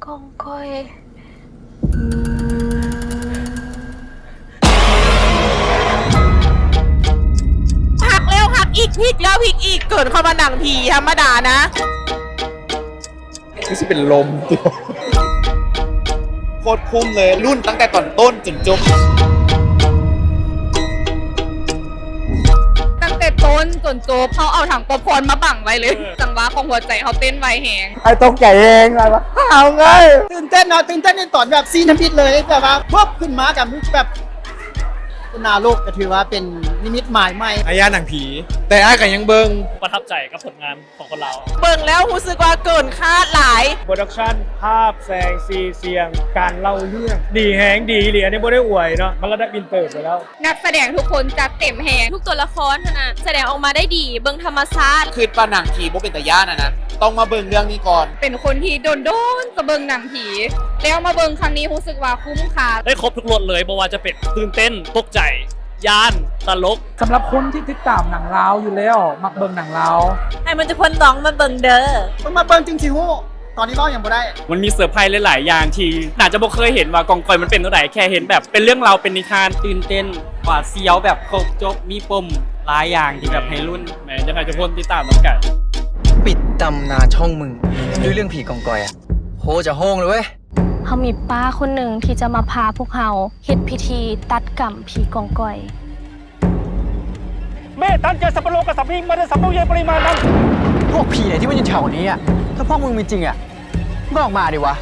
ຂອງຂ້ອຍ. ຮັກແລ້ວຮັກອີກ ພິກແລ້ວພິກອີກ ເກີນຄຳວ່າໜັງຜີທຳມະດານະ. ຄືຊິເປັນລົມຕິ. ໂຄດຄຸ້ມເລີຍ ລຸ້ນຕັ້ງແຕ່ຕອນຕົ້ນຈົນຈົບ. ຕັ້ງແຕ່ຕົ້ນຈົນຈົບ ເຮົາເອົາຖັງປັອບຄອນມາບັງໄວ້ເລີຍ. ເອີ ຈັງຫວະຂອງຫົວໃຈເຮົາເຕັ້ນໄວແຮງ. ອ້າຍຕົກໃຈແຮງ ອ້າຍວ່າ ອ້າວ ເອີຍ ຕື່ນເຕັ້ນເນາະ ຕື່ນເຕັ້ນໃນຕອນແບບຊີນທຳອິດເລີຍ ແບບວ່າ ປຶບ ຂຶ້ນມາກະແບບ ເປັນນະລົກ ກະຖືວ່າເປັນນິມິດໝາຍໃໝ່. ອ້າຍຢ້ານໜັງຜີ ແຕ່ອ້າຍກະຍັງເບິ່ງ. ປະທັບໃຈກັບຜົນງານຂອງຄົນລາວ. ເບິ່ງແລ້ວຮູ້ສຶກວ່າເກີນຄາດຫຼາຍ. ໂປຣດັກຊັນ ພາບ ແສງ ສີ ສຽງ ການເລົ່າເລື່ອງ ດີແຮງ ດີອີ່ຫຼີ ອັນນີ້ບໍ່ໄດ້ອວຍເນາະ ມັນລະດັບອິນເຕີໄປແລ້ວ. ນັກສະແດງທຸກຄົນຈັດເຕັມແຮງ ທຸກຕົວລະຄອນຫັ້ນນະ ສະແດງອອກມາໄດ້ດີ ເບິ່ງທຳມະຊາດ. ຄິດວ່າໜັງຜີບໍ່ເປັນຕາຢ້ານຫັ້ນນະ ຕ້ອງມາເບິ່ງເລື່ອງນີ້ກ່ອນ. ເປັນຄົນທີ່ດົນໆ ຈະເບິ່ງໜັງຜີ ແລ້ວມາເບິ່ງຄັ້ງນີ້ຮູ້ສຶກວ່າຄຸ້ມຄ່າ. ໄດ້ຄົບທຸກລົດເລີຍ ບໍ່ວ່າຈະເປັນຕື່ນເຕັ້ນ, ຕົກໃຈ, ຢ້ານ, ຕະຫຼົກ. ສຳລັບຄົນທີ່ຕິດຕາມໜັງລາວຢູ່ແລ້ວ ມັກເບິ່ງໜັງລາວ ໃຫ້ມັນທຸກຄົນຕ້ອງມາເບິ່ງເດີ ຕ້ອງມາເບິ່ງຈຶ່ງຊິຮູ້. ຕອນນີ້ເວົ້າຫຍັງບໍ່ໄດ້. ມັນມີເຊີໄພຣສ໌ຫຼາຍໆຢ່າງທີ່ໜ້າຈະບໍ່ເຄີຍເຫັນວ່າກອງກອຍມັນເປັນແນວໃດ ແຄ່ເຫັນແບບເປັນເລື່ອງລາວເປັນນິທານ. ຕື່ນເຕັ້ນ ຫວາດສຽວ ແບບຄົບຈົບ ມີປົມຫຼາຍຢ່າງທີ່ແບບໃຫ້ລຸ້ນ. ແມ່ນ ຢາກໃຫ້ທຸກຄົນຕິດຕາມນຳກັນ. ປິດຕຳນານຊ່ອງມຶງ ດ້ວຍເລື່ອງຜີກອງກອຍອະ ໂຄຈະໂຮງເລີຍເວີຍ. ເຮົາມີປ້າຄົນໜຶ່ງທີ່ຈະມາພາພວກເຮົາເຮັດພິທີຕັດກຳຜີກອງກອຍ. ເມຕັນຈະສັບພະໂລກະສັບພິງ ມະເດສັບໂລເຍປະລິມານັງ. ພວກผีไหนที่มันอยู่แถวนี้อะ ถ้าพวกมึงมีจริงอะ มึงก็ออกมาดิวะ.